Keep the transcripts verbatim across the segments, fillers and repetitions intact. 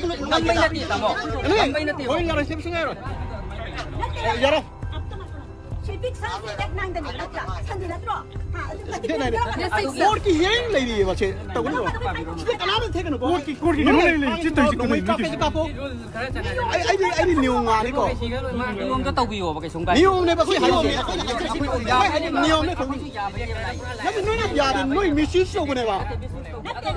ꯉꯝꯕꯩ ꯅꯠꯇꯦ, ꯇꯥꯃꯣ꯫ ꯉꯝꯕꯩ ꯅꯠꯇꯦ꯫ ꯍꯣꯏ, ꯌꯥꯔꯣꯏ, ꯁꯦꯝꯕ ꯁꯨꯡꯌꯥ ꯌꯥꯔꯣꯏ꯫ ꯌꯥꯔꯣꯏ꯫ ꯁ꯭ꯋꯤꯇꯤꯛ ꯁꯟꯁꯦ ꯗꯦꯠ ꯅꯥꯏꯟꯗꯅꯦ, ꯅꯠꯇ꯭ꯔꯥ? ꯁꯟꯗꯦ ꯅꯠꯇ꯭ꯔꯣ? ꯍꯥ, ꯑꯗꯨ ꯗꯦꯠ ꯅꯥꯏꯟꯗ꯫ ꯅꯠꯇꯦ, ꯀꯣꯔꯠꯀꯤ ꯍꯤꯌꯔꯤꯡ ꯂꯩꯔꯤꯑꯕ ꯁꯦ, ꯇꯧꯒꯅꯤꯕ꯫ ꯁꯤꯗ ꯀꯅꯥꯝꯇ ꯊꯦꯛꯀꯅꯨꯀꯣ꯫ ꯀꯣꯔꯠꯀꯤ, ꯀꯣꯔꯠꯀꯤ ꯅꯣꯡꯃꯩ ꯔꯨꯜ ꯂꯩ, ꯂꯩ, ꯁꯤ ꯇꯧꯔꯤꯁꯤ ꯅꯣꯡꯃꯩ ꯀꯩꯅꯣ? ꯀꯥꯞꯀꯦꯁꯨ ꯀꯥꯞꯄꯣ꯫ ꯑꯩ, ꯑꯩꯗꯤ, ꯑꯩꯗꯤ ꯅꯤꯌꯣꯝ ꯉꯥꯛꯅꯤꯀꯣ꯫ ꯅꯤꯌꯣꯝꯗ ꯇꯧꯕꯤꯌꯣꯕ, ꯀꯩꯁꯨꯝ ꯀꯥꯏꯗꯦ꯫ ꯅꯤꯌꯣꯝꯅꯦꯕ ꯁꯤ ꯍꯥꯏꯔꯤꯁꯦ꯫ ꯅꯤꯌꯣꯝꯅꯦ꯫ ꯅꯠꯇꯦ, ꯅꯣꯏꯅ ꯌꯥꯗꯦ, ꯅꯣꯏ ꯃꯤꯁꯌꯨꯁ ꯇꯧꯕꯅꯦꯕ꯫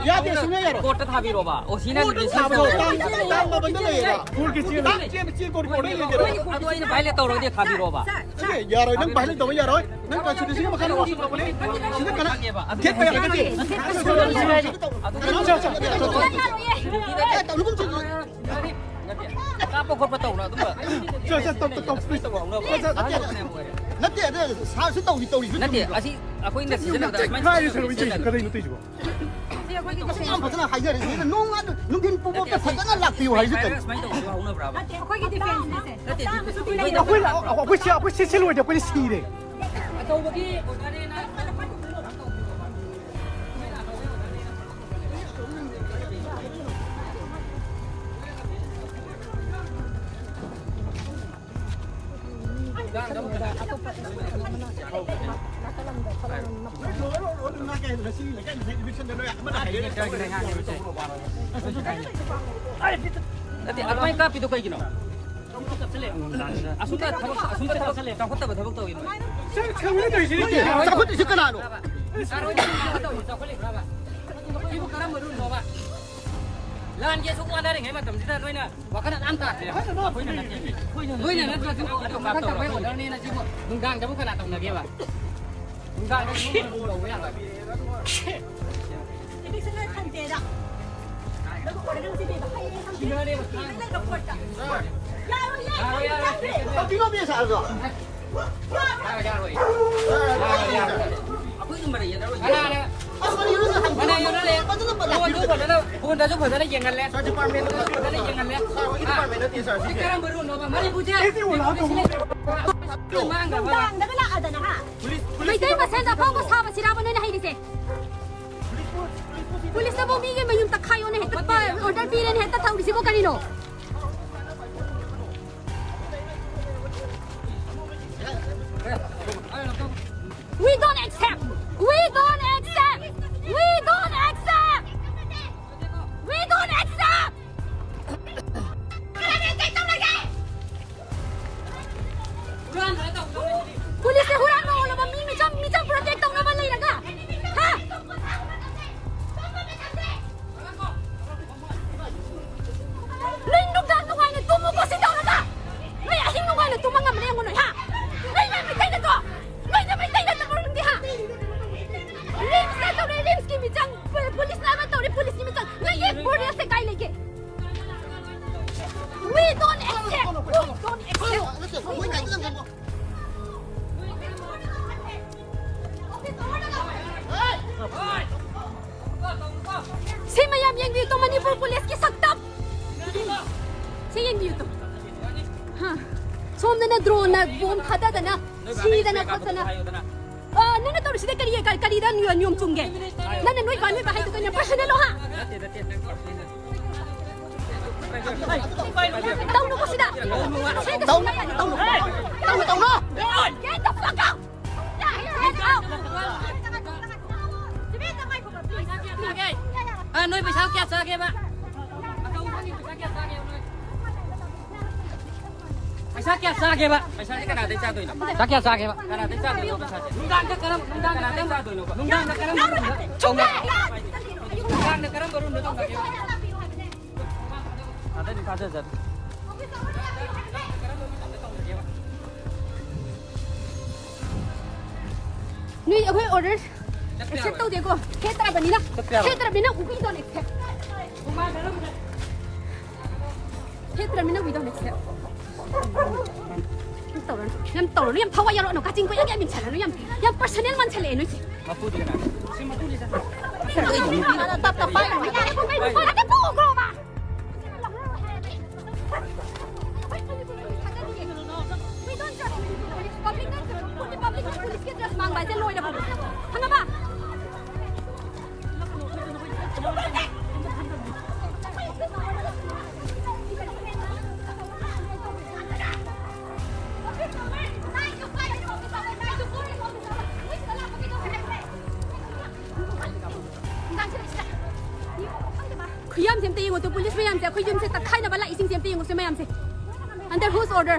ꯌꯥꯗꯦ, ꯁꯨꯡꯌꯥ ꯌꯥꯔꯣꯏ꯫ ꯀꯣꯔꯠꯇ ꯊꯥꯕꯤꯔꯣꯕ꯫ ꯑꯣ, ꯁꯤꯅ ꯀꯣꯔꯠꯇ ꯃꯤꯁꯌꯨꯁ ꯊꯥꯕꯗꯣ ꯇꯧꯕ꯫ ꯇꯥꯡ, ꯇꯥꯡ ꯃꯥꯄꯟꯗ ꯂꯩꯌꯦꯕ꯫ ꯀꯣꯔꯠꯀꯤ ꯆꯦ ꯂꯩ꯫ ꯇꯥꯡ ꯆꯦ, ꯆꯦ ꯀꯣꯔꯠ, ꯀꯣꯔꯠꯇ ꯂꯩꯌꯦꯕ꯫ ꯑꯗꯨ ꯑꯩꯅ ꯚꯥꯏꯂꯦꯠ ꯇꯧꯔꯒꯗꯤ ꯊꯥꯕꯤꯔꯣꯕ꯫ ꯑꯦ, ꯌꯥꯔꯣꯏ, ꯅꯪ ꯚꯥꯏꯂꯦꯠ ꯇꯧꯕ ꯌꯥꯔꯣꯏ꯫ ꯅꯪ ꯀꯟꯁꯇꯤꯇ꯭ꯌꯨꯁꯟꯒꯤ ꯃꯈꯥꯗ ꯋꯥꯁꯔꯨꯝ ꯇꯧꯕꯅꯦ꯫ ꯁꯤꯗ ꯀꯅꯥ ꯊꯦꯠꯄ ꯌꯥꯔꯒꯗꯤ? ꯁꯦ, ꯁꯦ, ꯁꯦ, ꯁꯦ, ꯁꯦ꯫ ꯑꯦ, ꯇꯧꯅꯨ, ꯀꯨꯝꯁꯤ꯫ ꯀꯥꯞꯄ ꯈꯣꯠꯄ ꯇꯧꯅ ꯑꯗꯨꯝꯕ꯫ ꯁꯦ, ꯁꯦ, ꯇꯧ, ꯇꯧ, ꯇꯧ, please꯫ ꯇꯧꯅꯕ꯫ ꯅꯠꯇꯦ, ꯑꯗꯨ ꯁꯥꯔꯁꯨ ꯇꯧꯔꯤ, ꯇꯧꯔꯤꯁꯨ ꯅꯠꯇꯦ, ꯆꯨꯝꯗ꯭ꯔꯣ? ꯑꯁꯤ ꯑꯩꯈꯣꯏꯅ ꯁꯤꯖꯤꯟꯅꯕꯗ ꯑꯁꯨꯃꯥꯏꯅ ꯀꯥꯏꯗ ꯁꯤꯖꯤꯟꯅꯕ꯫ ꯁꯔꯨ ꯏꯟꯗꯣꯏꯁꯦ? ꯀꯗꯩꯅꯣ ꯇꯧꯔꯤꯁꯤꯕꯣ? ꯁꯤ ꯑꯩꯈꯣꯏꯒꯤ ꯌꯥꯝ ꯐꯖꯅ ꯍꯥꯏꯖꯔꯦ꯫ ꯁꯤꯗ ꯅꯣꯡ ꯉꯥ-, ꯅꯨꯡꯊꯤꯟ ꯄꯨꯡꯐꯥꯎꯗ ꯐꯖꯅ ꯂꯥꯛꯄꯤꯌꯨ ꯍꯥꯏꯁꯦ ꯀꯩꯅꯣ? ꯁꯨꯃꯥꯏꯅ ꯇꯧꯕꯁꯨ ꯍꯧꯅꯕ꯭ꯔꯕ? ꯅꯠꯇꯦ, ꯑꯩꯈꯣꯏꯒꯤ ꯗꯤꯐꯦꯟꯁꯅꯦ ꯁꯦ꯫ ꯅꯠꯇꯦ, ꯗꯤꯐꯦꯟꯁ ꯑꯩꯈꯣꯏ, ꯑꯩꯈꯣꯏ ꯁꯤ, ꯑꯩꯈꯣꯏ ꯁꯤ ꯁꯤꯜꯂꯣꯏꯗꯤ ꯑꯩꯈꯣꯏꯗꯤ ꯁꯤꯔꯦ꯫ ꯑꯆꯧꯕꯒꯤ ꯑꯣꯔꯗꯔꯅꯦꯅ ꯅꯠꯇꯦ, ꯑꯗꯨꯃꯥꯏꯅ ꯀꯥꯞꯄꯤꯗꯣ ꯀꯩꯒꯤꯅꯣ? ꯑꯁꯨꯝꯕ ꯊꯕꯛ, ꯑꯁꯨꯝꯕ ꯊꯕꯛ ꯆꯥꯎꯈꯠꯇꯕ ꯊꯕꯛ ꯇꯧꯋꯤ ꯅꯣꯏ꯫ ꯆꯥꯎꯈꯠꯇꯣꯏꯁꯤ ꯀꯅꯥꯅꯣ? ꯆꯥꯎꯈꯠꯂꯤꯕ꯭ꯔꯕ? ꯁꯤꯕꯨ ꯀꯔꯝꯕ ꯔꯨꯜꯅꯣꯕ? ꯂꯥꯟꯒꯤ ꯑꯁꯨꯛ ꯋꯥꯅꯔꯤꯉꯩ ꯃꯇꯝꯁꯤꯗ ꯅꯣꯏꯅ ꯋꯥꯈꯜ ꯑꯗꯨꯝ ꯇꯥꯗ꯭ꯔꯦ꯫ ꯑꯩꯈꯣꯏꯅ ꯅꯠꯇꯦ꯫ ꯑꯩꯈꯣꯏꯅ ꯅꯠꯇ꯭ꯔꯁꯨ ꯑꯗꯨ ꯀꯥꯞ ꯇꯧꯔꯒ ꯑꯣꯔꯗꯔꯅꯦꯅ ꯁꯤꯕꯨ ꯅꯨꯡꯗꯥꯡꯗꯕꯨ ꯀꯅꯥ ꯇꯧꯅꯒꯦꯕ? ꯅꯨꯡꯗꯥꯡꯗ ꯁꯤꯕꯨ ꯇꯧꯕ ꯌꯥꯕ? ꯏꯕꯤꯛꯁꯟ ꯂꯣꯏ ꯊꯝꯖꯦꯗ꯫ ꯑꯗꯨꯒ ꯑꯣꯔꯗꯔ ꯁꯤꯗꯤ ꯍꯌꯦꯡ ꯍꯪꯆꯤꯠ ꯁꯤꯅꯅꯦꯕ꯫ ꯂꯩꯔꯒ ꯀꯣꯔꯠꯇ꯫ ꯌꯥꯔꯣꯏ, ꯌꯥꯔꯣꯏ, ꯌꯥꯔꯣꯏ, ꯌꯥꯔꯣꯏ꯫ ꯌꯥꯔꯣꯏ꯫ ꯌꯥꯔꯣꯏ, ꯌꯥꯔꯣꯏ꯫ ꯌꯥꯔꯣꯏ, ꯌꯥꯔꯣꯏ꯫ ꯑꯩꯈꯣꯏ ꯑꯗꯨꯝ ꯃꯔꯩ ꯌꯦꯠꯅꯔꯣꯏ꯫ ꯀꯅꯥꯅ? ꯃꯔꯩ ꯌꯦꯠꯅꯔꯣꯏ꯫ ꯐꯣꯟꯗꯁꯨ ꯐꯖꯅ, ꯐꯣꯟꯗꯁꯨ ꯐꯖꯅ ꯌꯦꯡꯍꯜꯂꯦ꯫ ꯁꯥꯔ, ꯗꯤꯄꯥꯔꯠꯃꯦꯟ ꯐꯖꯅ ꯌꯦꯡꯍꯜꯂꯦ꯫ ꯁꯥꯔ, ꯑꯩꯈꯣꯏꯒꯤ ꯗꯤꯄꯥꯔꯠꯃꯦꯟ ꯅꯠꯇꯦ, ꯁꯥꯔ, ꯁꯤ ꯁꯤꯁꯦ꯫ ꯀꯔꯝꯕ ꯔꯨꯜꯅꯣꯕ? ꯃꯅꯤꯄꯨꯔꯁꯦ ꯃꯥꯡꯈ꯭ꯔꯕ? ꯅꯨꯡꯗꯥꯡꯗꯒ ꯂꯥꯛꯑꯗꯅ, ꯍꯥ? Police, police. ꯃꯩꯇꯩ ꯃꯁꯦꯟꯗ ꯑꯐꯥꯎꯕ ꯁꯥꯕꯁꯤꯔꯥꯕ ꯅꯣꯏꯅ ꯍꯩꯔꯤꯁꯦ? ꯄꯨꯂꯤꯁꯅꯕꯨ ꯃꯤꯒꯤ ꯃꯌꯨꯝ ꯇꯛꯈꯥꯏ ꯑꯩꯉꯣꯟꯗ ꯍꯦꯛꯇ order ꯄꯤꯔꯦꯅ ꯍꯦꯛꯇ ꯊꯧꯔꯤꯁꯤꯕꯣ ꯀꯔꯤꯅꯣ? We don't accept! We don't accept! We don't accept! We don't accept! Police ꯅ ꯍꯨꯔꯥꯟꯕ ꯑꯣꯜꯂꯕ ꯃꯤ ꯃꯤꯆꯝ, ꯃꯤꯆꯝ protect ꯇꯧꯅꯕ ꯂꯩꯔꯒ? ꯍꯥ? ꯅꯣꯏ ꯅꯨꯡꯗꯥꯡ ꯅꯨꯡꯉꯥꯏꯅ ꯇꯨꯝꯃꯨꯀꯣ ꯁꯤ ꯇꯧꯔꯒ꯫ ꯅꯣꯏ ꯑꯍꯤꯡ ꯅꯨꯡꯉꯥꯏꯅ ꯇꯨꯝꯕ ꯉꯝꯕ꯭ꯔꯥ ꯌꯦꯡꯉꯨ ꯅꯣꯏ, ꯍꯥ? ꯅꯣꯏ, ꯅꯣꯏ ꯃꯩꯇꯩ ꯅꯠꯇ꯭ꯔꯣ? ꯅꯣꯏꯅ ꯃꯩꯇꯩ ꯅꯠꯇꯕ ꯃꯔꯝꯗꯤ, ꯍꯥ? RIMS ꯇ ꯇꯧꯔꯦ, RIMS ꯀꯤ ꯃꯤꯆꯪ, ꯄꯨ-, police ꯅ ꯑꯃ ꯇꯧꯔꯦ, police ꯀꯤ ꯃꯤꯆꯪ꯫ ꯅꯣꯏꯒꯤ border ꯁꯦ ꯀꯥꯏ ꯂꯩꯒꯦ? We don't accept! We don't accept! ꯁꯤ ꯃꯌꯥꯝ ꯌꯦꯡꯕꯤꯌꯨ ꯇꯣ, ꯃꯅꯤꯄꯨꯔ police ꯀꯤ ꯁꯛꯇꯝ꯫ ꯁꯤ ꯌꯦꯡꯕꯤꯌꯨ ꯇꯣ꯫ ꯍꯥ꯫ ꯁꯣꯝꯗꯅ drone ꯅ bomb ꯊꯥꯗꯗꯅ, ꯁꯤꯗꯅ ꯈꯣꯠꯇꯅ꯫ ꯑ, ꯅꯪꯅ ꯇꯧꯔꯤꯁꯤꯗ ꯀꯔꯤ, ꯀꯔꯤ, ꯀꯔꯤꯗ ꯅꯤꯌꯣ-, ꯅꯤꯌꯣꯝ ꯆꯨꯝꯒꯦ? ꯅꯪꯅ ꯅꯣꯏ ꯕꯥ, ꯅꯣꯏ ꯕꯥ ꯍꯥꯏꯗꯣ ꯀꯩꯅꯣ, personal ꯂꯣ, ꯍꯥ? ꯇꯧꯅꯨꯀꯣ ꯁꯤꯗ꯫ ꯁꯤꯗ ꯇꯧꯅꯨ꯫ ꯁꯨꯡꯌꯥ ꯌꯥꯗꯦ, ꯇꯧꯅꯨ꯫ ꯇꯧꯅꯨ, ꯇꯧꯅꯨ꯫ Get the fuck out! Get out! ꯑ, ꯅꯣꯏ ꯄꯩꯁꯥ ꯀꯌꯥ ꯆꯥꯒꯦꯕ? ꯄꯩꯁꯥ ꯀꯌꯥ ꯆꯥꯒꯦꯕ? ꯄꯩꯁꯥꯁꯦ ꯀꯅꯥꯗꯩ ꯆꯥꯗꯣꯏꯅꯣ? ꯄꯩꯁꯥ ꯀꯌꯥ ꯆꯥꯒꯦꯕ? ꯀꯅꯥꯗꯩ ꯆꯥꯗꯣꯏꯅꯣ ꯄꯩꯁꯥꯁꯦ? ꯅꯨꯡꯗꯥꯡꯗ ꯀꯔꯝ-, ꯅꯨꯡꯗꯥꯡꯗ ꯀꯔꯝꯕ ꯔꯨꯝꯗ ꯇꯧꯅꯒꯦꯕ? ꯅꯨꯡꯗꯥꯡꯗ ꯀꯔꯝꯕ ꯔꯨꯝꯗ ꯇꯧꯅꯒꯦꯕ? ꯊꯥꯗꯔꯤ, ꯊꯥꯗꯖꯔꯤ꯫ ꯅꯣꯏ ꯑꯩꯈꯣꯏ order accept ꯇꯧꯗꯦꯀꯣ꯫ ꯁꯦꯠꯇ꯭ꯔꯕꯅꯤꯅ꯫ ꯁꯦꯠꯇ꯭ꯔꯕꯅꯤꯅ we don't accept꯫ ꯁꯦꯠꯇ꯭ꯔꯕꯅꯤꯅ we don't accept꯫ ꯌꯥꯝ ꯇꯧꯔꯅꯨ, ꯌꯥꯝ ꯇꯧꯔꯅꯨ, ꯌꯥꯝ ꯊꯋꯥꯏ ꯌꯥꯎꯔꯛꯑꯅꯨ, ꯀꯥꯆꯤꯟ ꯀꯣꯏꯌꯥꯒ ꯌꯥꯝ ꯏꯟꯁꯜꯂꯅꯨ, ꯌꯥꯝ, ꯌꯥꯝ personal ꯃꯥꯟꯁꯜꯂꯛꯑꯦ ꯅꯣꯏꯁꯦ꯫ ꯃꯄꯨꯗꯨ ꯀꯅꯥꯅꯣ? ꯁꯤ ꯃꯄꯨꯗꯨꯁꯦ꯫ ꯇꯞ ꯇꯞ ꯄꯥꯏꯒꯅꯨ꯫ ꯌꯥꯔꯦ, ꯄꯨꯡ ꯀꯩꯅꯣ ꯐꯥꯔꯦ, ꯇꯣꯛꯈ꯭ꯔꯣꯕ꯫ Public ꯅ, public ꯅ police ꯀꯤ dress ꯃꯥꯡꯕ ꯍꯥꯏꯁꯦ ꯂꯣꯏꯔꯕꯅꯦ꯫ ꯈꯪꯉꯕ? ꯃꯤꯌꯥꯝꯁꯦ ꯑꯝꯇ ꯌꯦꯡꯉꯣ ꯇꯨ, ꯄꯨꯂꯤꯁ ꯃꯌꯥꯝꯁꯦ, ꯑꯩꯈꯣꯏ ꯌꯨꯝꯁꯦ ꯇꯛꯈꯥꯏꯅꯕ ꯂꯥꯛꯏꯁꯤꯡꯁꯦ ꯑꯝꯇ ꯌꯦꯡꯉꯣ ꯁꯦ ꯃꯌꯥꯝꯁꯦ꯫ Under whose order?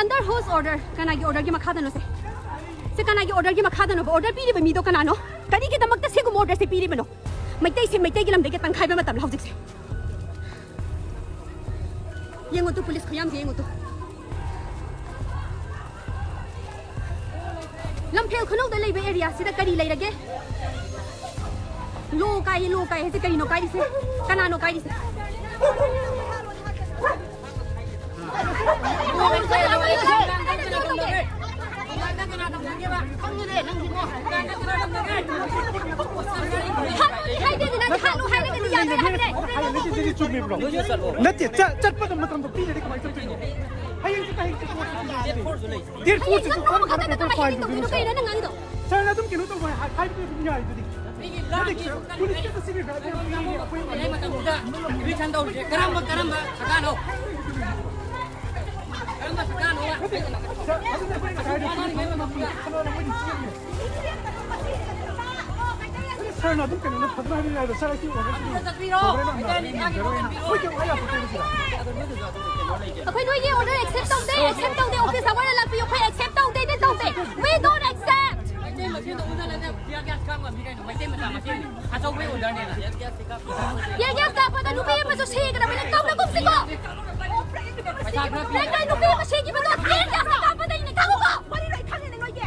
Under whose order? ꯀꯅꯥꯒꯤ order ꯒꯤ ꯃꯈꯥꯗꯅꯣ ꯁꯦ? ꯁꯦ ꯀꯅꯥꯒꯤ order ꯒꯤ ꯃꯈꯥꯗꯅꯣꯕ? Order ꯄꯤꯔꯤꯕ ꯃꯤꯗꯣ ꯀꯅꯥꯅꯣ? ꯀꯔꯤꯒꯤꯗꯃꯛꯇ ꯁꯤꯒꯨꯝꯕ order ꯁꯦ ꯄꯤꯔꯤꯕꯅꯣ? ꯃꯩꯇꯩꯁꯦ ꯃꯩꯇꯩꯒꯤ ꯂꯝꯗꯒꯤ ꯇꯪꯈꯥꯏꯕ ꯃꯇꯝꯂ ꯍꯧꯖꯤꯛꯁꯦ? ꯌꯦꯡꯉꯨ ꯇꯨ, ꯄꯨꯂꯤꯁ ꯈꯨꯌꯥꯝꯁꯦ ꯌꯦꯡꯉꯨ ꯇꯨ꯫ ꯂꯝꯐꯦꯜ ꯈꯨꯅꯧꯗ ꯂꯩꯕ area ꯁꯤꯗ ꯀꯔꯤ ꯂꯩꯔꯒꯦ? Law ꯀꯥꯏ, law ꯀꯥꯏ ꯍꯥꯏꯁꯦ ꯀꯔꯤꯅꯣ ꯀꯥꯏꯔꯤꯁꯦ? ꯀꯅꯥꯅꯣ ꯀꯥꯏꯔꯤꯁꯦ? ꯍꯥꯠꯂꯨ ꯍꯥꯏꯗꯦꯗꯅ, ꯍꯥꯠꯂꯨ ꯍꯥꯏꯔꯒꯗꯤ ꯌꯥꯗꯦ ꯍꯥꯏꯕꯅꯦ꯫ ꯅꯠꯇꯦ, ꯆꯠ-, ꯆꯠꯄꯗ ꯃꯇꯝꯗꯣ ꯄꯤꯔꯗꯤ ꯀꯃꯥꯏꯅ ꯆꯠꯇꯣꯏꯅꯣ? ꯍꯌꯦꯡꯁꯨ ꯍꯌꯦꯡ ꯆꯠꯄ ꯗꯦꯠ ꯐꯣꯔꯁꯨ ꯂꯩ꯫ ꯗꯦꯠ ꯐꯣꯔꯁꯤꯁꯨ ꯅꯪ ꯅꯣꯡꯃ ꯈꯛꯇ ꯅꯠꯇꯅ ꯀꯃꯥꯏꯅ ꯇꯧꯗꯣꯏꯅꯣ? ꯀꯩꯅꯣ ꯅꯪ ꯉꯥꯡꯉꯤꯗꯣ? ꯁꯥꯔꯅ ꯑꯗꯨꯝ ꯀꯩꯅꯣ ꯇꯧꯕ ꯍꯥꯏ-, ꯍꯥꯏꯕꯗꯤ ꯑꯗꯨꯝ ꯌꯥꯏ ꯑꯗꯨꯗꯤ꯫ ꯅꯠꯇꯦ, ꯄꯨꯂꯤꯁꯀꯤ ꯁꯤꯒꯤ ꯒꯥꯔꯤ ꯑꯃ ꯄꯤꯔꯦ, ꯑꯩꯈꯣꯏ ꯃꯇꯝꯗꯨꯗ eviction ꯇꯧꯔꯤꯁꯦ ꯀꯔꯝꯕ, ꯀꯔꯝꯕ ꯁꯔꯀꯥꯔꯅꯣ? ꯀꯔꯝꯕ ꯁꯔꯀꯥꯔꯅꯣ? ꯁꯥꯔ, ꯑꯗꯨꯅ ꯑꯩꯈꯣꯏ ꯉꯁꯥꯏꯗꯤ ꯄꯨꯂꯤꯁ ꯃꯌꯥꯝ ꯑꯃ ꯄꯨꯂꯤꯁ ꯈꯠꯅꯔꯒ ꯃꯣꯏꯗꯤ ꯆꯦꯜꯂꯦ꯫ ꯁꯥꯔꯅ ꯑꯗꯨꯝ ꯀꯩꯅꯣꯅ ꯐꯖꯅ ꯍꯥꯏꯕ ꯌꯥꯏꯗ, ꯁꯥꯔ, ꯑꯩ ꯑꯣꯏꯔꯁꯨ ꯑꯗꯨꯗ ꯆꯠꯄꯤꯔꯣ꯫ ꯄ꯭ꯔꯣꯕ꯭ꯂꯦꯝ ꯑꯃ ꯃꯩꯇꯩ ꯂꯩꯔꯝꯗ꯭ꯔꯦ꯫ ꯅꯤꯡꯊꯧ ꯑꯩꯈꯣꯏ ꯀꯩꯝ ꯍꯥꯏ ꯌꯥꯄꯣꯠꯇꯦ ꯁꯤꯗ꯫ ꯑꯩꯈꯣꯏ ꯅꯣꯏꯒꯤ order accept ꯇꯧꯗꯦ, accept ꯇꯧꯗꯦ, office hour ꯂꯥꯛꯄꯤꯌꯨ, ꯑꯩꯈꯣꯏ accept ꯇꯧꯗꯦ, ꯇꯧꯗꯦ, we don't accept꯫ Meitei ꯃꯁꯦꯟꯗ ꯑꯣꯟꯅꯔꯒ tear gas ꯀꯥꯞꯄ ꯉꯝꯃꯤ ꯀꯩꯅꯣ? ꯃꯩꯇꯩ ꯃꯆꯥ ꯃꯁꯦꯟꯅꯤ꯫ ꯑꯆꯧꯕꯩ orderꯅꯦꯅ꯫ Tear gas ꯀꯥꯞꯄꯗ ꯅꯨꯄꯤ ꯑꯃꯁꯨ ꯁꯤꯈ꯭ꯔꯕꯅꯤ, ꯀꯞꯅꯒꯨꯝꯁꯤꯀꯣ꯫ ꯄꯩꯁꯥ ꯈꯔ ꯄꯤꯌꯨ꯫ ꯅꯪ ꯅꯨꯄꯤ ꯑꯃ ꯁꯤꯈꯤꯕꯗꯣ tear gasꯅ ꯀꯥꯞꯄꯗꯩꯅꯦ, ꯈꯪꯉꯨꯀꯣ꯫ ꯋꯥꯔꯤ ꯂꯣꯏ ꯈꯪꯉꯦꯅꯦ ꯅꯣꯏꯒꯤ꯫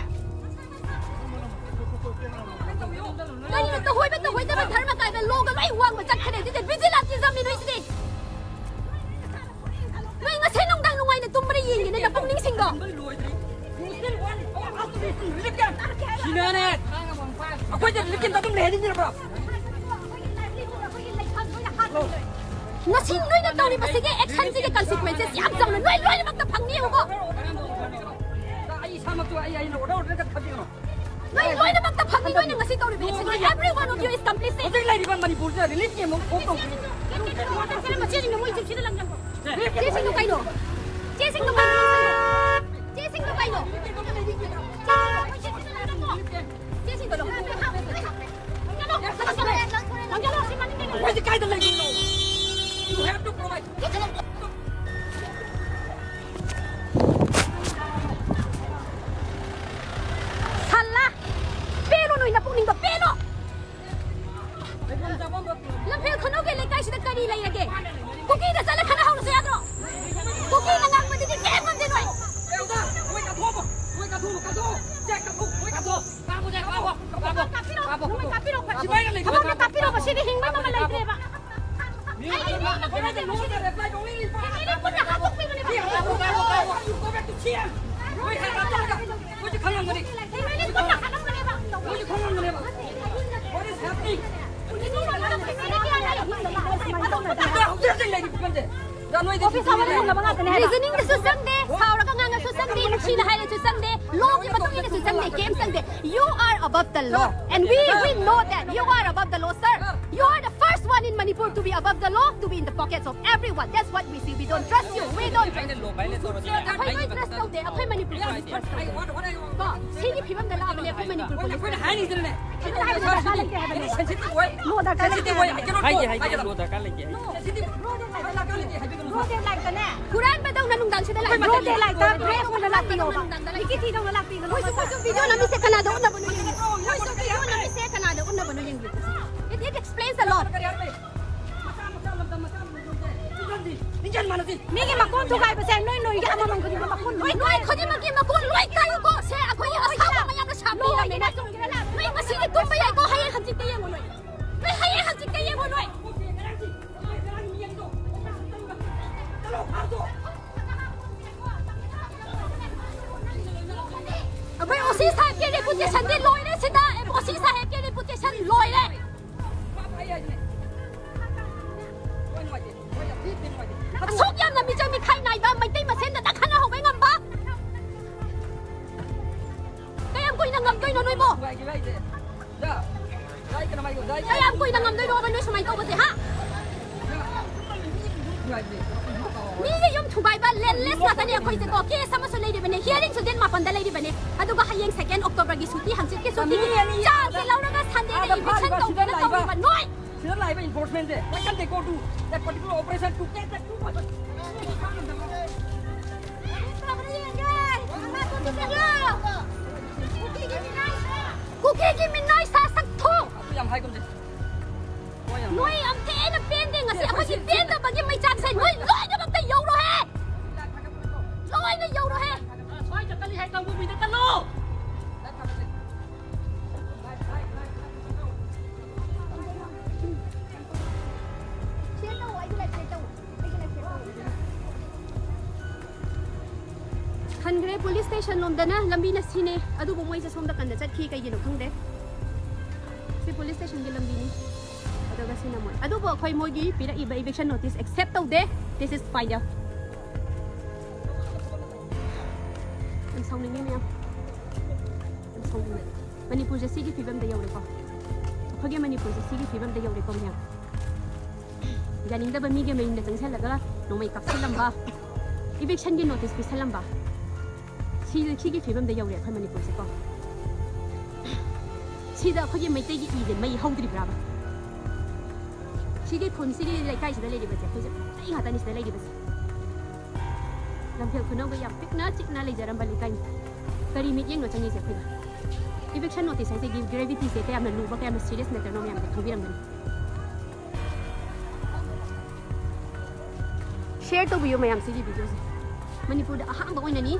ꯀꯔꯤꯅꯣ ꯇꯧꯍꯣꯏꯕ ꯇꯧꯍꯣꯏꯗꯕ ꯙꯔꯃ ꯀꯥꯏꯕ lawꯒ ꯂꯣꯏ ꯋꯥꯡꯕ ꯆꯠꯈ꯭ꯔꯦ꯫ ꯑꯗꯨꯗꯤ vigilantismꯅꯤ ꯅꯣꯏꯁꯤꯗꯤ꯫ ꯅꯣꯏ ꯉꯁꯤ ꯅꯨꯡꯗꯥꯡ ꯅꯨꯡꯉꯥꯏꯅ ꯇꯨꯝꯕ꯭ꯔꯥ ꯌꯦꯡꯒꯦꯅꯦ ꯅꯄꯨꯛꯅꯤꯡꯁꯤꯡꯗꯣ꯫ ꯁꯤꯅꯅꯦ꯫ ꯑꯩꯈꯣꯏꯗ relief camp ꯑꯗꯨꯝ ꯂꯩꯍꯟꯅꯤꯡꯉꯤꯔꯕ? ꯉꯁꯤ ꯅꯣꯏꯅ ꯇꯧꯔꯤꯕꯁꯤꯒꯤ actionꯁꯤꯒꯤ consequences ꯌꯥꯝ ꯆꯥꯎꯅ ꯅꯣꯏ ꯂꯣꯏꯅꯃꯛꯇ ꯐꯪꯅꯤꯕꯀꯣ꯫ ꯑꯩ ꯏꯁꯥꯃꯛꯁꯨ ꯑꯩ, ꯑꯩꯅ order, order ꯈꯛꯇ ꯊꯝꯕꯤꯒꯅꯨ꯫ ꯅꯣꯏ ꯂꯣꯏꯅꯃꯛꯇ ꯐꯪꯅꯤ, ꯅꯣꯏꯅ ꯉꯁꯤ ꯇꯧꯔꯤꯕ actionꯁꯦ, every one of you is complicit꯫ ꯍꯧꯖꯤꯛ ꯂꯩꯔꯤꯕ ꯃꯅꯤꯄꯨꯔꯁꯤꯗ relief camp ꯑꯃ ꯐꯣꯡ ꯇꯧꯗ꯭ꯔꯤ꯫ ꯆꯦꯁꯤꯡꯗꯣ ꯀꯩꯅꯣ? ꯆꯦꯁꯤꯡꯗꯣ ꯀꯩꯅꯣ? ꯆꯦꯁꯤꯡꯗꯣ ꯀꯩꯅꯣ? ꯆꯦꯁꯤꯡꯗꯣ ꯂꯧ꯫ ꯂꯪꯖꯜꯂꯣ, ꯂꯪꯖꯜꯂꯣ, ꯁꯤ ꯃꯅꯤꯡꯗ ꯂꯩ꯫ ꯑꯩꯈꯣꯏꯗꯤ ꯀꯥꯏꯗ ꯂꯩꯒꯦ? ꯐꯦꯃꯤꯂꯤ ꯄꯨꯟꯅ ꯍꯥꯠꯇꯣꯛꯄꯤꯕꯅꯦꯕ꯫ ꯐꯦꯃꯤꯂꯤ ꯄꯨꯟꯅ ꯍꯥꯠꯂꯝꯒꯅꯦꯕ꯫ ꯃꯣꯏꯁꯨ ꯈꯪꯉꯝꯒꯅꯦꯕ꯫ What is happening? ꯍꯧꯖꯤꯛ ꯍꯧꯖꯤꯛ ꯂꯩꯔꯤꯕ ꯐꯤꯕꯝꯁꯦ꯫ ꯑꯣꯐꯤꯁ ꯑꯃ ꯂꯩꯍꯧꯅꯕ ꯉꯥꯛꯇꯅꯦ ꯍꯥꯏꯕ꯫ ꯔꯤꯖꯅꯤꯡꯗꯁꯨ ꯆꯪꯗꯦ, ꯁꯥꯎꯔꯒ ꯉꯥꯡꯉꯁꯨ ꯆꯪꯗꯦ, ꯅꯨꯡꯁꯤꯅ ꯍꯥꯏꯔꯁꯨ ꯆꯪꯗꯦ, ꯂꯣꯒꯤ ꯃꯇꯨꯡ ꯏꯟꯅꯁꯨ ꯆꯪꯗꯦ, ꯀꯩꯝ ꯆꯪꯗꯦ꯫ You are above the law, and we, we know that you are above the law, sir. You are the first one in Manipur to be above the law, to be in the pockets of everyone. That's what we see. We don't trust you. We don't trust you. ꯑꯩꯈꯣꯏ ꯅꯣꯏ ꯇ꯭ꯔꯁ ꯇꯧꯗꯦ, ꯑꯩꯈꯣꯏ Manipur police ꯇ꯭ꯔꯁ ꯇꯧꯗꯦ꯫ ꯀꯣ, ꯁꯤꯒꯤ ꯐꯤꯕꯝꯗ ꯂꯥꯛꯑꯕꯅꯦ ꯑꯩꯈꯣꯏ Manipur police. ꯑꯩꯈꯣꯏꯅ ꯍꯥꯏꯔꯤꯁꯤꯅꯅꯦ꯫ ꯁꯤꯗ ꯍꯥꯏꯕ ꯗꯔꯀꯥꯔ ꯂꯩꯇꯦ ꯍꯥꯏꯕꯅꯦ꯫ Sensitive ꯑꯣꯏ꯫ ꯂꯣ ꯗꯔꯀꯥꯔ ꯂꯩꯇꯦ ꯍꯥꯏꯕꯅꯦ꯫ ꯍꯥꯏꯒꯦ, ꯍꯥꯏꯒꯦ, ꯂꯣ ꯗꯔꯀꯥꯔ ꯂꯩꯇꯦ꯫ Sensitive꯫ ꯂꯣ ꯗꯦ ꯂꯥꯏꯠꯇꯅꯦ꯫ ꯍꯨꯔꯥꯟꯕꯗꯧꯅ ꯅꯨꯡꯗꯥꯡꯁꯤꯗ ꯂꯥꯛꯑꯦ꯫ ꯕ꯭ꯔꯣꯗ ꯗꯦ ꯂꯥꯏꯠꯇ ꯕ꯭ꯔꯦꯐ ꯑꯣꯏꯅ ꯂꯥꯛꯄꯤꯌꯣꯕ꯫ ꯅꯨꯡꯗꯥꯡꯗ ꯂꯥꯛꯑꯦ꯫ ꯃꯣꯏꯁꯨ, ꯃꯣꯏꯁꯨ ꯚꯤꯗꯤꯑꯣ ꯅꯝꯃꯤꯁꯦ ꯀꯅꯥꯗ ꯎꯠꯅꯕꯅꯣ ꯌꯦꯡꯕꯤꯌꯨ꯫ ꯃꯣꯏꯁꯨ ꯚꯤꯗꯤꯑꯣ ꯅꯝꯃꯤꯁꯦ ꯀꯅꯥꯗ ꯎꯠꯅꯕꯅꯣ ꯌꯦꯡꯕꯤꯌꯨ꯫ It, it explains a lot. ꯃꯆꯥ, ꯃꯆꯥ ꯂꯝꯗꯝ ꯃꯆꯥ ꯂꯝꯗꯝꯁꯦ ꯅꯤꯡꯖꯟ ꯃꯥꯟꯅꯁꯤ꯫ ꯃꯤꯒꯤ ꯃꯀꯣꯟ ꯊꯨꯒꯥꯏꯕꯁꯦ ꯅꯣꯏ, ꯅꯣꯏꯒꯤ ꯑꯃꯃꯝ ꯈꯨꯗꯤꯡꯒꯤ ꯃꯀꯣꯟ ꯂꯣꯏ ꯅꯣꯏ ꯈꯨꯗꯤꯡꯃꯛꯀꯤ ꯃꯀꯣꯟ ꯂꯣꯏ ꯀꯥꯏꯌꯨꯀꯣ꯫ ꯁꯦ ꯑꯩꯈꯣꯏꯒꯤ ꯑꯁꯥꯎꯕ ꯃꯌꯥꯝꯅ ꯁꯥꯕꯤꯔꯕꯅꯤꯅ ꯅꯣꯏ ꯉꯁꯤꯗꯤ ꯇꯨꯝꯕ ꯌꯥꯏꯀꯣ꯫ ꯍꯌꯦꯡ ꯍꯪꯆꯤꯠꯇ ꯌꯦꯡꯉꯨ ꯅꯣꯏ꯫ ꯅꯣꯏ ꯍꯌꯦꯡ ꯍꯪꯆꯤꯠꯇ ꯌꯦꯡꯉꯨ ꯅꯣꯏ꯫ ꯑꯩꯈꯣꯏ ꯑꯣ ꯁꯤ ꯁꯥꯍꯦꯕꯀꯤ reputation ꯗꯤ ꯂꯣꯏꯔꯦ ꯁꯤꯗ꯫ ꯑꯣ ꯁꯤ ꯁꯥꯍꯦꯕꯀꯤ reputation ꯂꯣꯏꯔꯦ꯫ ꯑꯁꯨꯛ ꯌꯥꯝꯅ ꯃꯤꯆꯪ ꯃꯤꯈꯥꯏ ꯅꯥꯏꯕ ꯃꯩꯇꯩ ꯃꯁꯦꯟꯗ ꯈꯠꯅ ꯍꯧꯕ ꯉꯝꯕ? ꯀꯌꯥꯝ ꯀꯨꯏꯅ ꯉꯝꯗꯣꯏꯅꯣ ꯅꯣꯏꯕꯣ? ꯀꯌꯥꯝ ꯀꯨꯏꯅ ꯉꯝꯗꯣꯏꯅꯣꯕ ꯅꯣꯏ ꯁꯨꯃꯥꯏꯅ ꯇꯧꯕꯁꯦ, ꯍꯥ? ꯃꯤꯒꯤ ꯌꯨꯝ ꯊꯨꯒꯥꯏꯕ, landless ꯉꯥꯛꯇꯅꯦ ꯑꯩꯈꯣꯏꯁꯦꯀꯣ꯫ Case ꯑꯃꯁꯨ ꯂꯩꯔꯤꯕꯅꯦ, hearing ꯁꯨ date ꯃꯥꯄꯟꯗ ꯂꯩꯔꯤꯕꯅꯦ꯫ ꯑꯗꯨꯒ ꯍꯌꯦꯡ second October ꯒꯤ ꯁꯨꯇꯤ, ꯍꯪꯆꯤꯠꯀꯤ ꯁꯨꯇꯤꯒꯤ ꯆꯥꯟꯁꯁꯦ ꯂꯧꯔꯒ Sunday ꯗ eviction ꯇꯧꯒꯦꯅ ꯇꯧꯔꯤꯕ ꯅꯣꯏ꯫ ꯁꯤꯗ ꯂꯥꯛꯏꯕ enforcement say, why can't they go to that particular operation to get that two person? ꯀꯨꯀꯤꯒꯤ ꯃꯤꯅꯥꯏ ꯁꯥ ꯁꯛꯊꯨ! ꯑꯗꯨ ꯌꯥꯝ ꯍꯥꯏꯒꯨꯝꯁꯦ꯫ ꯍꯣꯏ, ꯌꯥꯝ ꯅꯣꯏ ꯌꯥꯝ ꯊꯤꯅ ꯄꯦꯟꯗꯦ ꯉꯁꯤ꯫ ꯑꯩꯈꯣꯏꯒꯤ ꯄꯦꯟꯗꯕꯒꯤ ꯃꯩꯆꯥꯛꯁꯦ ꯅꯣꯏ ꯂꯣꯏꯅꯃꯛꯇ ꯌꯧꯔꯣꯍꯦ! ꯂꯣꯏꯅ ꯌꯧꯔꯣꯍꯦ! ꯁ꯭ꯋꯥꯏ ꯆꯠꯀꯅꯤ ꯍꯥꯏ ꯀꯥꯡꯕꯨ ꯃꯤꯗ ꯀꯜꯂꯣ! Share ꯇꯧ, ꯑꯩꯒꯤ live share ꯇꯧ꯫ ꯄꯨꯂꯤꯁ ꯁ꯭ꯇꯦꯁꯟ ꯂꯣꯝꯗꯅ ꯂꯝꯕꯤꯅ ꯁꯤꯅꯦ, ꯑꯗꯨꯕꯨ ꯃꯣꯏꯁꯦ ꯁꯣꯝꯗ ꯀꯟꯅ ꯆꯠꯈꯤ, ꯀꯩꯒꯤꯅꯣ ꯈꯪꯗꯦ꯫ ꯁꯤ ꯄꯨꯂꯤꯁ ꯁ꯭ꯇꯦꯁꯟꯒꯤ ꯂꯝꯕꯤꯅꯤ꯫ ꯑꯗꯨꯒ ꯁꯤꯅ ꯃꯣꯏ꯫ ꯑꯗꯨꯕꯨ ꯑꯩꯈꯣꯏ ꯃꯣꯏꯒꯤ ꯄꯤꯔꯛꯏꯕ eviction notice accept ꯇꯧꯗꯦ꯫ This is final. ꯌꯥꯝ ꯁꯥꯎꯅꯤꯡꯉꯤ ꯃꯌꯥꯝ꯫ ꯌꯥꯝ ꯁꯥꯎꯅꯤꯡꯉꯤ꯫ ꯃꯅꯤꯄꯨꯔꯁꯦ ꯁꯤꯒꯤ ꯐꯤꯕꯝꯗ ꯌꯧꯔꯦꯀꯣ꯫ ꯑꯩꯈꯣꯏꯒꯤ ꯃꯅꯤꯄꯨꯔꯁꯦ ꯁꯤꯒꯤ ꯐꯤꯕꯝꯗ ꯌꯧꯔꯦꯀꯣ ꯃꯌꯥꯝ꯫ ꯌꯥꯅꯤꯡꯗꯕ ꯃꯤꯒꯤ ꯃꯌꯨꯝꯗ ꯆꯪꯁꯤꯜꯂꯒ ꯅꯣꯡꯃꯩ ꯀꯥꯞꯁꯤꯜꯂꯝꯕ, eviction ꯒꯤ notice ꯄꯤꯁꯜꯂꯝꯕ, ꯁꯤ-, ꯁꯤꯒꯤ ꯐꯤꯕꯝꯗ ꯌꯧꯔꯦ ꯑꯩꯈꯣꯏ ꯃꯅꯤꯄꯨꯔꯁꯦꯀꯣ꯫ ꯁꯤꯗ ꯑꯩꯈꯣꯏꯒꯤ ꯃꯩꯇꯩꯒꯤ ꯏꯁꯦ ꯃꯩ ꯍꯧꯗ꯭ꯔꯤꯕ꯭ꯔꯥꯕ? ꯁꯤꯒꯤ ꯈꯨꯟ, ꯁꯤꯒꯤ ꯂꯩꯀꯥꯏꯁꯤꯗ ꯂꯩꯔꯤꯕꯁꯦ ꯑꯩꯈꯣꯏꯁꯦ ꯃꯩꯇꯩ ꯉꯥꯛꯇꯅꯤ ꯁꯤꯗ ꯂꯩꯔꯤꯕꯁꯦ꯫ ꯂꯝꯐꯦꯜ ꯈꯨꯅꯧꯒ ꯌꯥꯝ ꯄꯤꯛꯅ ꯆꯤꯛꯅ ꯂꯩꯖꯔꯝꯕ ꯂꯩꯀꯥꯏꯅꯤ꯫ ꯀꯔꯤ ꯃꯤꯠꯌꯦꯡꯅꯣ ꯆꯪꯉꯤꯁꯦ ꯑꯩꯈꯣꯏꯗ? Eviction notice ꯍꯥꯏꯁꯤꯒꯤ gravity ꯁꯦ ꯀꯌꯥꯝꯅ ꯂꯨꯕ, ꯀꯌꯥꯝꯅ serious matter ꯅꯣ ꯃꯌꯥꯝꯗꯤ ꯈꯪꯕꯤꯔꯝꯒꯅꯤ꯫ Share ꯇꯧꯕꯤꯌꯨ ꯃꯌꯥꯝ ꯁꯤꯒꯤ video ꯁꯦ꯫ ꯃꯅꯤꯄꯨꯔꯗ ꯑꯍꯥꯟꯕ ꯑꯣꯏꯅꯅꯤ꯫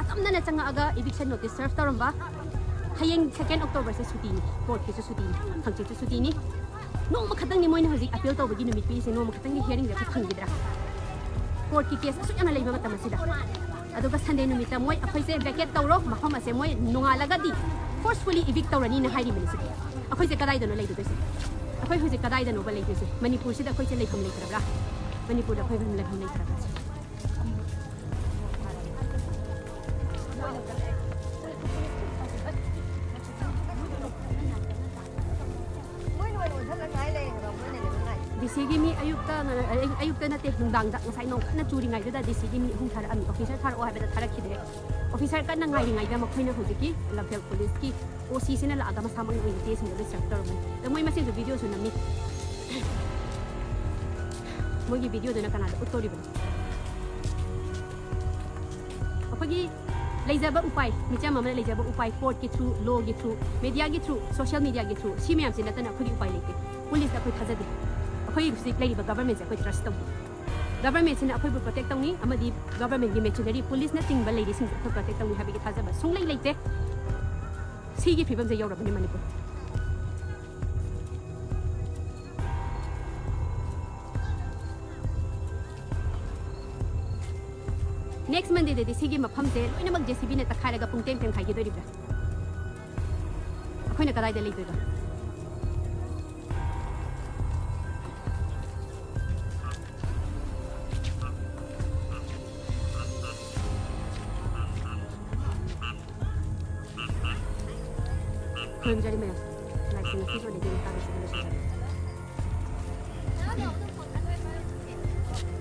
ꯑꯆꯝꯅꯅ ꯆꯪꯉꯛꯑꯒ eviction notice serve ꯇꯧꯔꯝꯕ꯫ ꯍꯌꯦꯡ second October ꯁꯦ ꯁꯨꯇꯤꯅꯤ, court ꯀꯤꯁꯨ ꯁꯨꯇꯤꯅꯤ, ꯍꯪꯆꯤꯠꯁꯨ ꯁꯨꯇꯤꯅꯤ꯫ ꯅꯣꯡꯃ ꯈꯛꯇꯪꯅꯤ ꯃꯣꯏꯅ ꯍꯧꯖꯤꯛ appeal ꯇꯧꯕꯒꯤ ꯅꯨꯃꯤꯠ ꯄꯤꯔꯤꯁꯦ, ꯅꯣꯡꯃ ꯈꯛꯇꯪꯒꯤ hearing ꯁꯦ ꯑꯩꯈꯣꯏ ꯐꯪꯈꯤꯗ꯭ꯔꯥ? Court ꯀꯤ case ꯑꯁꯨꯛ ꯌꯥꯝꯅ ꯂꯩꯕ ꯃꯇꯝ ꯑꯁꯤꯗ꯫ ꯑꯗꯨꯒ Sunday ꯅꯨꯃꯤꯠꯇ ꯃꯣꯏ ꯑꯩꯈꯣꯏꯁꯦ vacate ꯇꯧꯔꯣ, ꯃꯐꯝ ꯑꯁꯦ ꯃꯣꯏ ꯅꯣꯡꯉꯥꯜꯂꯒꯗꯤ forcefully evict ꯇꯧꯔꯅꯤꯅ ꯍꯥꯏꯔꯤꯕꯅꯤ ꯁꯤꯗ꯫ ꯑꯩꯈꯣꯏꯁꯦ ꯀꯗꯥꯏꯗꯅꯣ ꯂꯩꯒꯗꯣꯏꯁꯦ? ꯑꯩꯈꯣꯏ ꯍꯧꯖꯤꯛ ꯀꯗꯥꯏꯗꯅꯣꯕ ꯂꯩꯗꯣꯏꯁꯦ? ꯃꯅꯤꯄꯨꯔꯁꯤꯗ ꯑꯩꯈꯣꯏꯁꯦ ꯂꯩꯐꯝ ꯂꯩꯇ꯭ꯔꯕ꯭ꯔꯥ? ꯃꯅꯤꯄꯨꯔꯗ ꯑꯩꯈꯣꯏ ꯂꯩꯐꯝ ꯂꯩꯇ꯭ꯔꯕ꯭ꯔꯥ? DC ꯒꯤ ꯃꯤ ꯑꯌꯨꯛꯇ, ꯑꯌꯨꯛꯇ ꯅꯠꯇꯦ, ꯅꯨꯡꯗꯥꯡꯗ ꯉꯁꯥꯏ ꯅꯣꯡ ꯀꯟꯅ ꯆꯨꯔꯤꯉꯩꯗꯨꯗ DC ꯒꯤ ꯃꯤ ꯑꯍꯨꯝ ꯊꯥꯔꯛꯑꯝꯃꯤ, officer ꯊꯥꯔꯛꯑꯣ ꯍꯥꯏꯕꯗ ꯊꯥꯔꯛꯈꯤꯗ꯭ꯔꯦ꯫ Officer ꯀꯟꯅ ꯉꯥꯏꯔꯤꯉꯩꯗ ꯃꯈꯣꯏꯅ ꯍꯧꯖꯤꯛꯀꯤ ꯂꯝꯐꯦꯜ ꯄꯨꯂꯤꯁꯀꯤ OC ꯁꯤꯅ ꯂꯥꯛꯑꯒ ꯃꯁꯥꯃꯛꯅ ꯑꯣꯏꯅ case ꯁꯤꯡꯗꯣ serve ꯇꯧꯔꯝꯃꯤ꯫ ꯑꯗ ꯃꯣꯏ ꯃꯁꯦꯟꯁꯨ video ꯁꯨ ꯅꯝꯃꯤ꯫ ꯃꯣꯏꯒꯤ video ꯗꯨꯅ ꯀꯅꯥꯗ ꯎꯠꯇꯧꯔꯤꯕꯅꯣ? ꯑꯩꯈꯣꯏꯒꯤ ꯂꯩꯖꯕ ꯎꯄꯥꯏ, ꯃꯤꯆꯝ ꯑꯃꯅ ꯂꯩꯖꯕ ꯎꯄꯥꯏ, court ꯀꯤ through, law ꯒꯤ through, media ꯒꯤ through, social media ꯒꯤ through, ꯁꯤ ꯃꯌꯥꯝꯁꯤ ꯅꯠꯇꯅ ꯑꯩꯈꯣꯏꯒꯤ ꯎꯄꯥꯏ ꯂꯩꯇꯦ꯫ ꯄꯨꯂꯤꯁꯇ ꯑꯩꯈꯣꯏ ꯊꯥꯖꯗꯦ꯫ ꯑꯩꯈꯣꯏ ꯍꯧꯖꯤꯛ ꯂꯩꯔꯤꯕ government ꯁꯦ ꯑꯩꯈꯣꯏ trust ꯇꯧꯗꯦ꯫ Government ꯁꯤꯅ ꯑꯩꯈꯣꯏꯕꯨ protect ꯇꯧꯅꯤ ꯑꯃꯗꯤ government ꯒꯤ machinery, ꯄꯨꯂꯤꯁꯅꯆꯤꯡꯕ ꯂꯩꯔꯤꯁꯤꯡꯁꯦ ꯑꯩꯈꯣꯏ protect ꯇꯧꯅꯤ ꯍꯥꯏꯕꯒꯤ ꯊꯥꯖꯕ ꯁꯨꯡꯂꯩ ꯂꯩꯇꯦ꯫ ꯁꯤꯒꯤ ꯐꯤꯕꯝꯁꯦ ꯌꯧꯔꯕꯅꯤ ꯃꯅꯤꯄꯨꯔ꯫ Next Monday ꯗꯗꯤ ꯁꯤꯒꯤ ꯃꯐꯝꯁꯦ ꯂꯣꯏꯅꯃꯛ J C B ꯅ ꯇꯛꯈꯥꯏꯔꯒ ꯄꯨꯡꯇꯦꯝ ꯇꯦꯝꯈꯥꯏꯈꯤꯗꯣꯔꯤꯕ꯭ꯔꯥ? ꯑꯩꯈꯣꯏꯅ ꯀꯗꯥꯏꯗ ꯂꯩꯗꯣꯏꯕ? ꯈꯨꯔꯨꯝꯖꯔꯤ ꯃꯌꯥꯝ꯫ ꯂꯥꯏꯁꯤꯡ ꯑꯁꯤꯕꯨ ꯂꯩꯇꯦꯡ ꯇꯥꯕꯤꯁꯤꯕꯨ ꯂꯣꯏꯁꯤꯟꯖꯔꯤ꯫